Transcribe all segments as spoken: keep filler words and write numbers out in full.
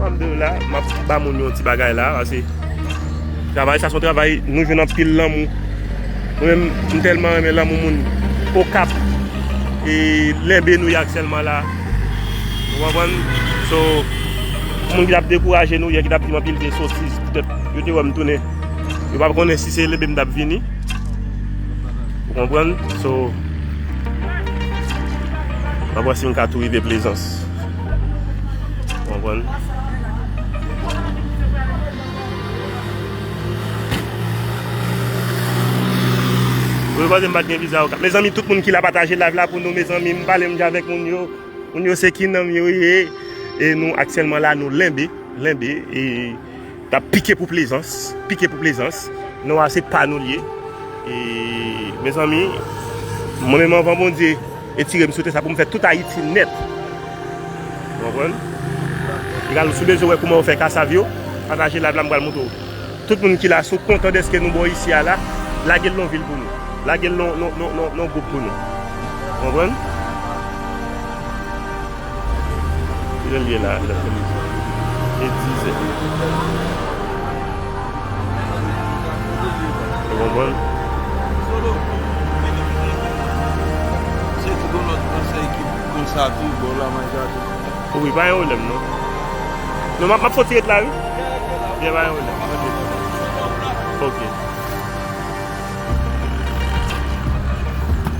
Alhamdulillah, m ap ba moun yo yon ti bagay la, paske travay sa se yon travay nou jwenn anpil lanmou. Mwen menm, m tèlman renmen lanmou moun Okap e Lenbe nou ye aktyèlman la. Ou konprann? So, moun ki t ap dekouraje nou yè, ki t ap di m anpil vye sosis, poutèt yo te wè m tounen. Yo pa konnen si se Lenbe m t ap vini. Ou konprann? So, m ap wè si m ka tou rive Plezans. Ou konprann? Ou konnen m pa t gen viza Okap. Mezanmi, tout moun ki la pataje live la pou nou, mezanmi, m pale m di avèk moun yo. Moun yo se ki nanm yo ye. E nou aktyèlman la, nou Lenbe, Lenbe, e t ap pike pou Plezans, pike pou Plezans. Non a se pa nou l ye. E, mezanmi, mwen menm anvan Bondye etire m sou tè sa pou m fè tout Ayiti nèt. Ou konprann? Egal, si w bezwen wè kouman yo fè kasav yo, pataje live la, m pral montre w. Tout moun ki la, si w kontan dèske nou bò isi a la, lage l nan vil pou nou. Lage l nan, nan, nan, nan, nan gwoup pou nou. Ou konprann? Kilè l ye la? E dizè. Ou konprann? Wi, pa gen pwoblèm non. Non, m ap, m ap soti ret la, wi. Byen, pa gen pwoblèm. Ok.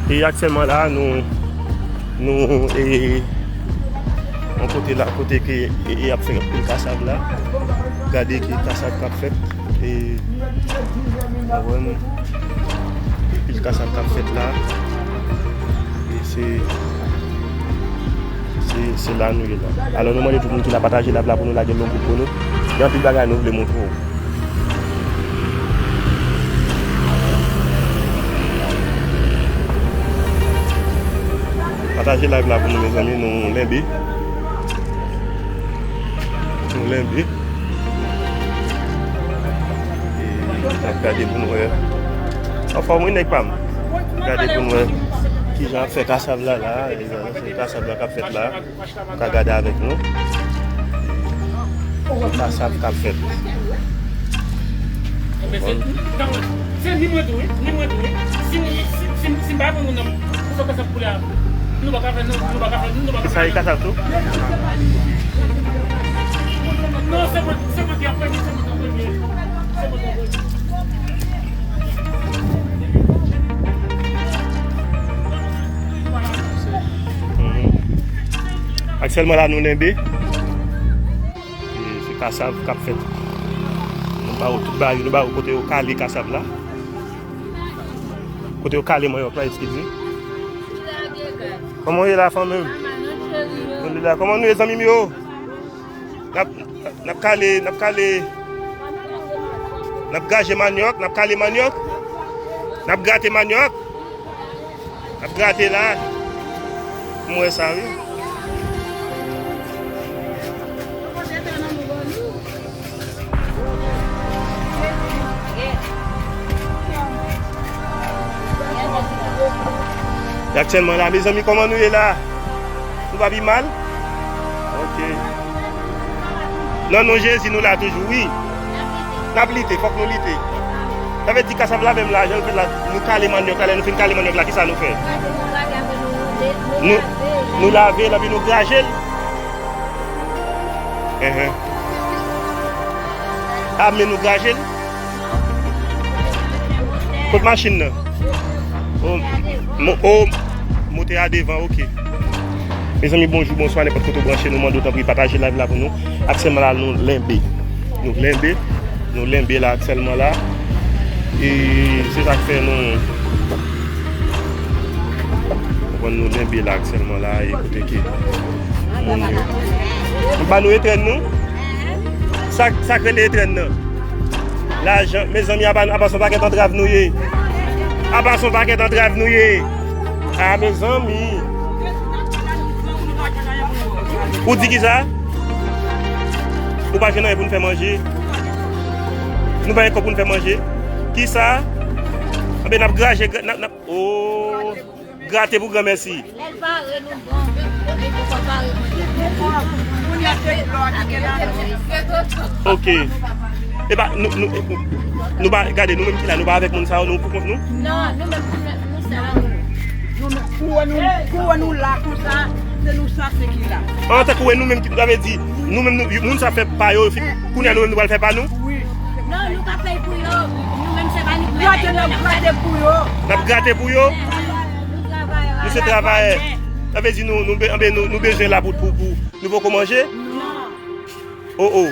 E aktyèlman la, nou, nou, e, yon kote la, kote ke, e, e, y ap fè anpil kasav la. Gade ki kasav k ap fèt. E, w konprann? Anpil kasav k ap fèt la. E se, se, se la nou ye la. Alò, nou mande tout moun ki la pataje live la pou nou lage l nan gwoup pou nou. Gen anpil bagay nou vle montre w. Pataje live la pou nou, mezanmi, nou Lenbe. Nou Lenbe. E n ap gade pou n wè. Anfòm wi, nèg pa m. Gade pou n wè kijan ap fè kasav la la. E se kasav la k ap fèt la. Ou ka gade avèk nou. Sa, sa k ap fèt. Enben, se, se ni mwen tou, wi. Ni mwen tou, wi. Si, si, si, si m pa konn moun nan, pou fè sa pou la, nou pa ka fè, nou, nou pa ka fè, nou pa ka fè. Sa e kasav tou? Non, se mwen, se mwen ki ap premye, se mwen ki ap premye. Se mwen ki ap premye. Aktyèlman la, nou Lenbe. E se kasav k ap fèt. Nou ba yo tout bagay, nou ba yo kote yo kale kasav la. Kote yo kale manyòk la, eskize. Kòman w ye la, fanmi m? Kòman nou ye, zanmi m yo? N ap, n ap kale, n ap kale, n ap graje manyòk, n ap kale manyòk, n ap grate manyòk, n ap grate la. M wè sa, wi. E aktyèlman la, mezanmi, kòman nou ye la? Nou pa pi mal? Ok. Nan non Jezi, nou la toujou, wi. N ap lite, fòk nou lite. Sa vle di kasav la menm la, jan l fèt la, nou kale manyòk la, lè nou fin kale manyòk la, kisa nou fè? Nou, nou lave l, epi nou graje l. Enhen. A men nou graje l. Kot machin nan? O, mo-, o, motè a devan, ok. Mezanmi, bonjou, bonswa, nenpòt kote w branche nou, mande w tanpri pataje live la pou nou. Aktyèlman la, nou Lenbe. Nou Lenbe. Nou Lenbe la, aktyèlman la. E se sa k fè nou, nou konn nou Lenbe la, aktyèlman la, e kote ke moun yo. Nou ba nou etrenn nou. Sa, sa k rele etrenn nan? Lajan, mezanmi, apa, apa se yon pakèt antrav nou ye. Apa se yon pakèt antrav nou ye. A, mezanmi. Ou di kisa? Ou pa jwenn anyen pou n fè manje? Nou pa gen kòb pou n fè manje? Kisa? Anben, n ap graje, n ap, n ap, o. Grate pou granmèsi. Lè l pare, nou bon. Epi pou kò pare, mwen. Ok. E pa, nou, nou, nou pa, gade, nou menm ki la, nou pa avèk moun sa yo, nou pou kont nou? Non, nou menm, nou, nou sèl. Nou menm, pou wè nou, pou wè nou la konsa, se nou sa, se ki la. An tankou wè nou menm ki, sa vle di, nou menm, nou, moun sa fè pa yo, kounye a nou menm nou pral fè pa nou? Wi. Non, nou ka fè pou yo. Nou menm, se pa nou ki grate, n ap grate pou yo. N ap grate pou yo? Nou travay. Nou se travayè. Sa vle di nou, nou, be- anben, nou, nou bezwen la pou, pou, pou nou poko manje? Non. Oh, oh.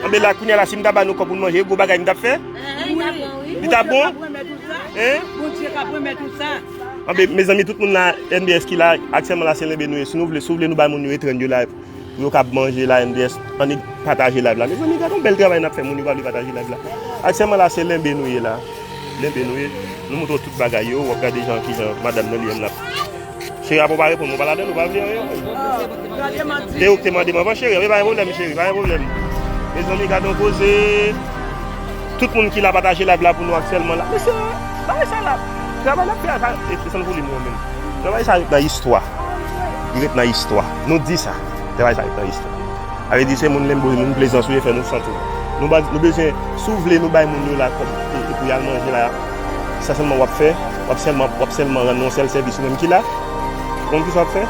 Anben la, kounye a la, si m ta ba nou kòb pou n manje, gwo bagay m t ap fè? Li t ap bon? Hein? Bondye k ap remèt ou sa. Anben, mezanmi, tout moun la, N B S ki la, aktyèlman la, se lenbe nou ye. Si nou vle, si w vle nou bay moun yo etrann yo la, pou yo kab manje la, N B S, annik pataje live la. Mezanmi, gade yon bèl travay n ap fè, moun yo pa vle pataje live la. Aktyèlman la, se lenbe nou ye la. Lenbe nou ye. Nou montre w tout bagay yo, w ap gade jan, kijan madanm nan li menm l ap Cheri, apa w pa reponn mwen, w pa ladann, ou pa vle anyen. E ou k te mande m anvan, cheri, anben pa gen pwoblèm, cheri, pa gen pwoblèm. Mezanmi, gade yon koze. Tout moun ki la pataje live la pou nou aktyèlman la. Mesye, bagay sa la. Travay n ap fè a, sa, e, e san vole nou menm. Travay sa ret nan istwa. Li ret nan istwa. Nou di sa. Travay sa ret nan istwa. Sa vle di se moun Lenbe, moun Plezans yo fè nou santi. Nou ba, nou bezwen, si w vle nou bay moun yo la kòb e, e pou y al manje la, sa sèlman w ap fè, w ap sèlman, w ap sèlman rann yon sèl sèvis ou menm ki la. Ou konn kisa w ap fè?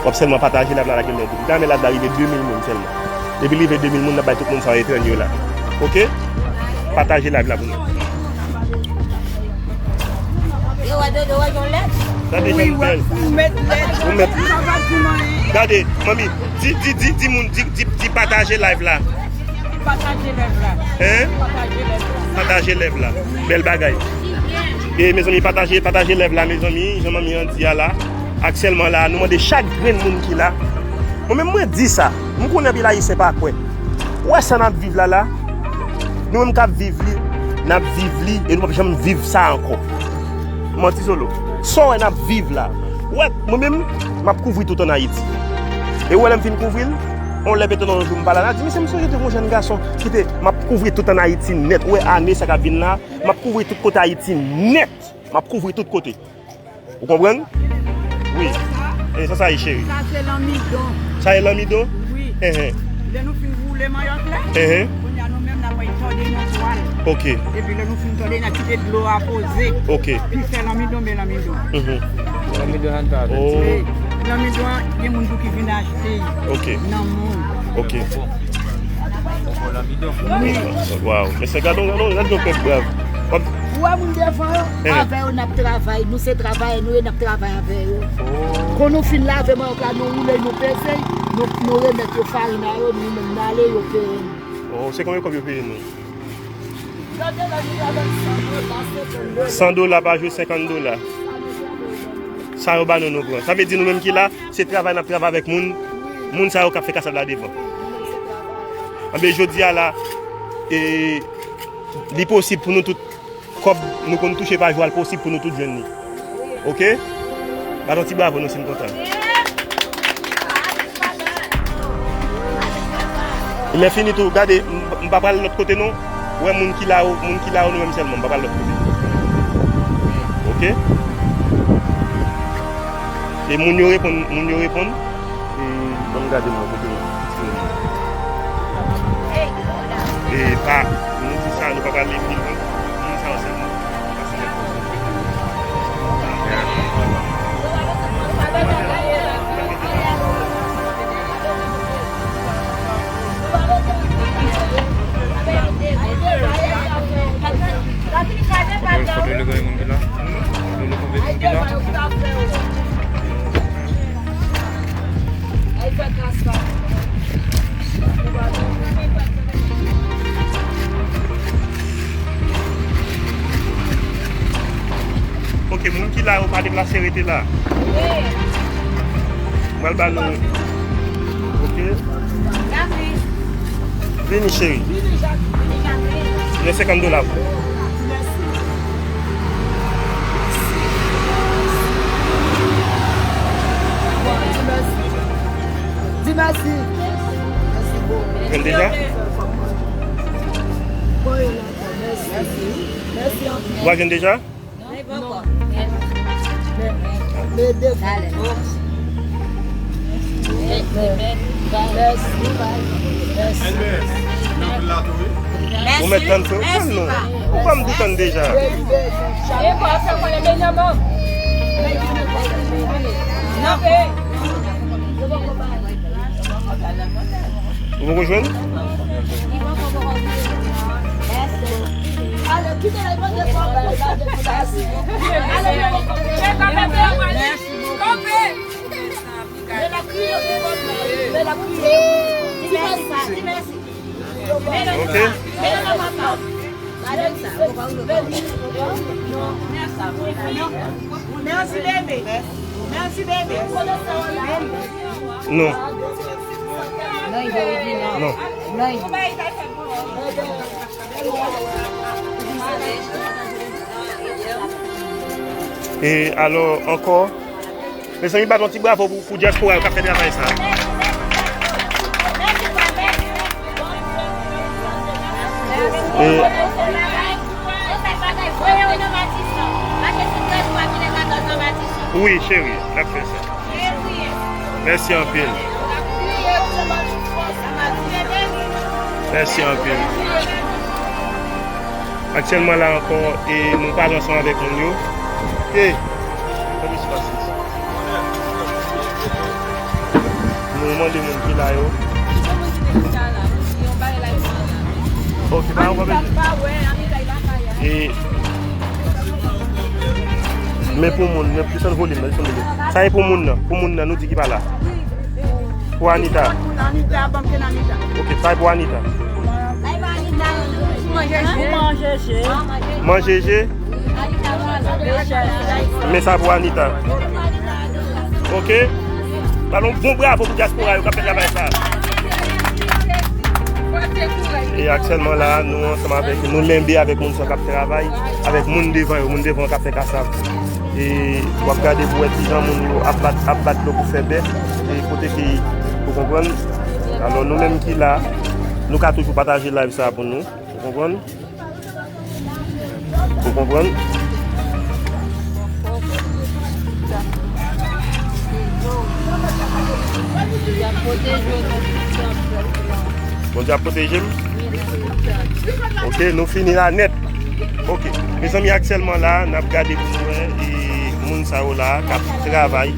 W ap sèlman pataje live la, lage l nan gwoup. Li ta renmen live la rive de mil moun sèlman. Depi l rive de mil moun, n ap bay tout moun sa yo etrann yo la. Oke? Pataje live la pou nou. Yo, wè dodo, wè yon lèt. Gade jan l bèl. Ou mèt lèt. Ou mèt. Gade, manmi, di, di, di, di moun, di, di, di pataje live la. Pataje live la. Hein? Pataje live la. Pataje live la. Bèl bagay. E mezanmi, pataje, pataje live la, mezanmi. Jan manmi an di a la. Aktyèlman la, nou mande chak grenn moun ki la. Mwen menm mwen di sa. M konnen anpil Ayisyen pa kwè. Ou wè sa n ap viv la la? Nou menm k ap viv li, n ap viv li e nou p ap janm viv sa ankò. Manti solo. Sa w wè n ap viv la. Ou wè, mwen menm, m ap kouvri tout ann Ayiti. E ou wè lè m fin kouvri l, yon lè petèt yon jou m pa la, n a di, mesye, m sonje te gen yon jèn gason ki te, m ap kouvri tout ann Ayiti nèt. Ou wè ane sa k ap vin la, m ap kouvri tout kote Ayiti nèt. M ap kouvri tout kote. Ou konprann? Wi. E sa, sa ye, cheri? Sa se lanmidon. Sa ye lanmidon? Wi. Enhen. Lè nou fin woule manyòk la, enhen, kounye a nou menm n ap pral tòde nan twal. Oke. Epi lè nou fin tòde, n a kite dlo a poze. Oke. Pi fè lanmidon, men lanmidon. Mhm. Lanmidon an ta. Oh. E lanmidon an, gen moun tou ki vin achte. Oke. Nan moun. Oke. Wi. Waw. Mesye, gade yon, gade yon, gade yon pèp brav. Wap Ou wè moun devan yo, eh, avè yo n ap travay. Nou se travayè nou ye, n ap travay avè yo. Oh. Kon nou fin lave manyòk la, nou woule, nou peze, nou, nou remèt yo farin a yo, nou menm n ale, yo peye nou. Oh, se konbyen kòb yo peye nou? Gade la, nou avèk san dola, senkant dola. San dola pa jou, senkant dola. Sa yo ba nou, nou pran. Sa vle di nou menm ki la, se travay n ap travay avèk moun, moun sa yo k ap fè kasad la devan. Anben, jodi a la, e, li posib pou nou tout, kòb nou konn touche pa jou a, l posib pou nou tout jwenn li. Oke? Bat yon ti bravo non, si n kontan. Lè fini tou, gade, m, m pa pral lòt kote non. Ou wè moun ki la yo, moun ki la yo, nou menm sèlman, m pa pral lòt kote. Oke? E moun yo reponn, moun yo reponn. E ban m gade mwen kote mwen. E pa, nou di sa, nou pa pral leve moun sa yo sèlman. Foto, foto le konbyen moun ki la? Foto le konbyen moun ki la? Ok, moun ki la yo pa deplase, rete la. Mwen ba nou. Ok. Vini, cheri. Gen senkant dola pou ou. Di mèsi. Mèsi bokou. Jwenn deja? Mèsi. Mèsi anpil. Ou pa jwenn deja? Non. Men, men de. Talè. Ou mèt tann frè w tann nou. Ou pa m di tann deja. Ou poko jwenn? Ok. Mèsi, bebe. Mèsi, bebe. Non. Non. E alò, ankò, mezanmi, bat yon ti bravo pou, pou dyaspora yo k ap fè travay sa. E, wi, cheri, n ap fè sa. Mèsi anpil. Mèsi anpil. Aktyèlman la ankò, e nou pale ansanm avèk moun yo. E, kòman se pase? Nou mande moun ki la yo. Ok, pa yon pwoblèm. E, men pou moun, men desann volim nan, desann volim. Sa e pou moun nan, pou moun nan, nou di ki pa la. Pou Anita. Anita, ban m kenn Anita. Ok, sa e pou Anita. Manjeje. Manjeje. Men sa pou Anita. Ok. Ba nou bon bravo pou dyaspora yo k ap fè travay sa. E aktyèlman la, nou ansanm avèk, nou lenbe avèk moun sa k ap travay, avèk moun devan yo, moun devan yo k ap fè kasav. E w ap gade pou wè kijan moun yo ap bat, ap bat dlo pou fè bè. E kote ki, ou konprann? Alò, nou menm ki la, nou ka toujou pataje live sa pou nou. Ou konprann? Ou konprann? Bondye ap pwoteje m? Ok, nou fini la nèt. Ok, mezanmi, aktyèlman la, n ap gade pou nou wè, e, moun sa yo la k ap travay,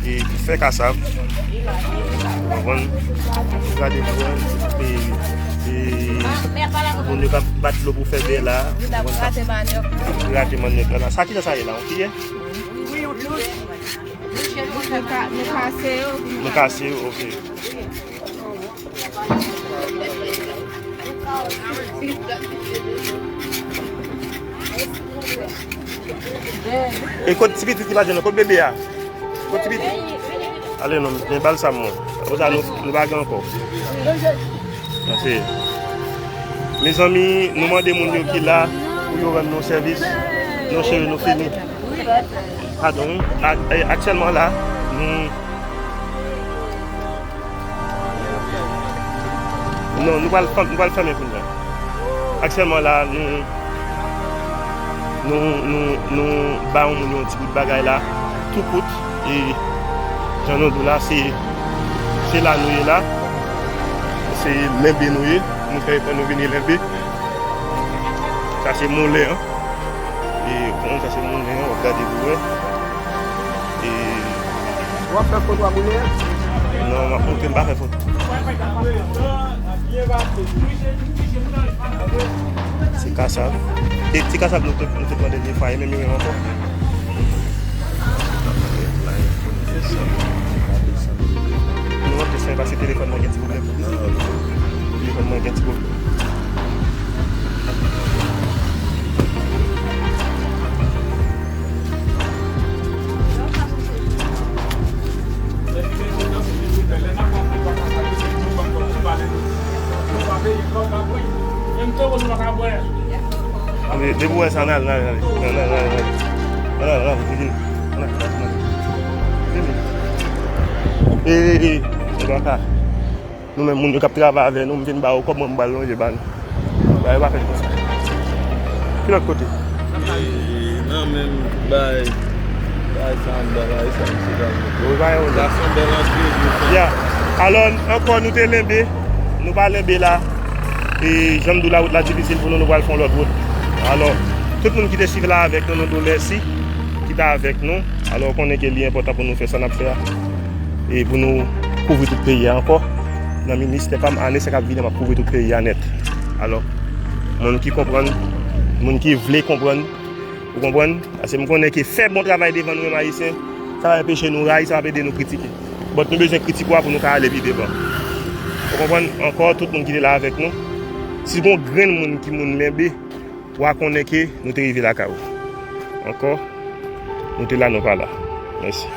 e, pou fè kasav. Ou konprann? Gade pou wè, e, e, moun yo k ap bat dlo pou fè bè la. Ou konprann? Grate mannyòk la. Sa ki sa sa ye la? Yon kiyè? Wi, yon kiyè. Nou ka-, nou kase yo. Nou kase yo, ok. E kot ti pitit ki pa jwenn nan? Kot bebe a? Kot ti pitit? Ale non, men bal sa mwen. Apre sa, nou, nou pa gen ankò. Mèsi. Mezanmi, nou mande moun yo ki la pou yo rann nou sèvis. Non, cheri, nou fini. Padon, wi. A-, e, aktyèlman la, nou, non, nou pral fè-, nou pral fèmen kounye a. Aktyèlman la, nou, nou, nou, nou ba yon moun yon ti bout bagay la, tou kout, e jan nou di w la, se, se la nou ye la, se lenbe nou ye, nou fè efò nou vini lenbe. Sa se moulen an. E, bon, sa se moulen an, w ap gade pou wè. E, w ap fè foto a moulen an? Non, m ap montre, m pa fè foto. Se kasav. E ti kasav nou te, nou te pran dènye fwa, e menm yo menm ankò. Nou ap desann paske telefòn mwen gen ti pwoblèm. Telefòn mwen gen ti pwoblèm. Depi w wè sa, n al, n al, n al. N al, n al, n al, n al. N al, n al, vini. N al, n al, n al. Vini. E, e, e, e, baka. Nou menm moun yo k ap travay avè nou, m vin ba yo kòb mwen, m pral lonje ba nou. Bagay yo pa fèt konsa. Ki lòt kote? E, nan menm bay. Ay, sa anndan la, e sa misye pral mete. Ou pa yon Sa se yon bèl antre. Ya. Alò, ankò, nou te lenbe. Nou pa lenbe la. E jan m di w la, wout la difisil pou nou, nou pral fè yon lòt wout. Alò, tout moun ki te swiv la avèk nou, nou di w mèsi. Ki ta avèk nou. Alò, ou konnen ke li enpòtan pou nou fè sa n ap fè a. E pou nou kouvri tout peyi a ankò. Nan ministè pa m, ane sa k ap vini, m ap kouvri tout peyi a nèt. Alò, moun ki konprann, moun ki vle konprann, ou konprann? Paske m konnen ke fè bon travay devan nou menm Ayisyen, sa va enpeche nou rayi, sa va ede nou kritike. But nou bezwen kritik ou a pou nou ka ale pi devan. Ou konprann? Ankò, tout moun ki te la avèk nou, si gon grenn moun ki moun lenbe, w a konnen ke nou te rive lakay ou. Ankò, nou te la, nou pa la. Mèsi.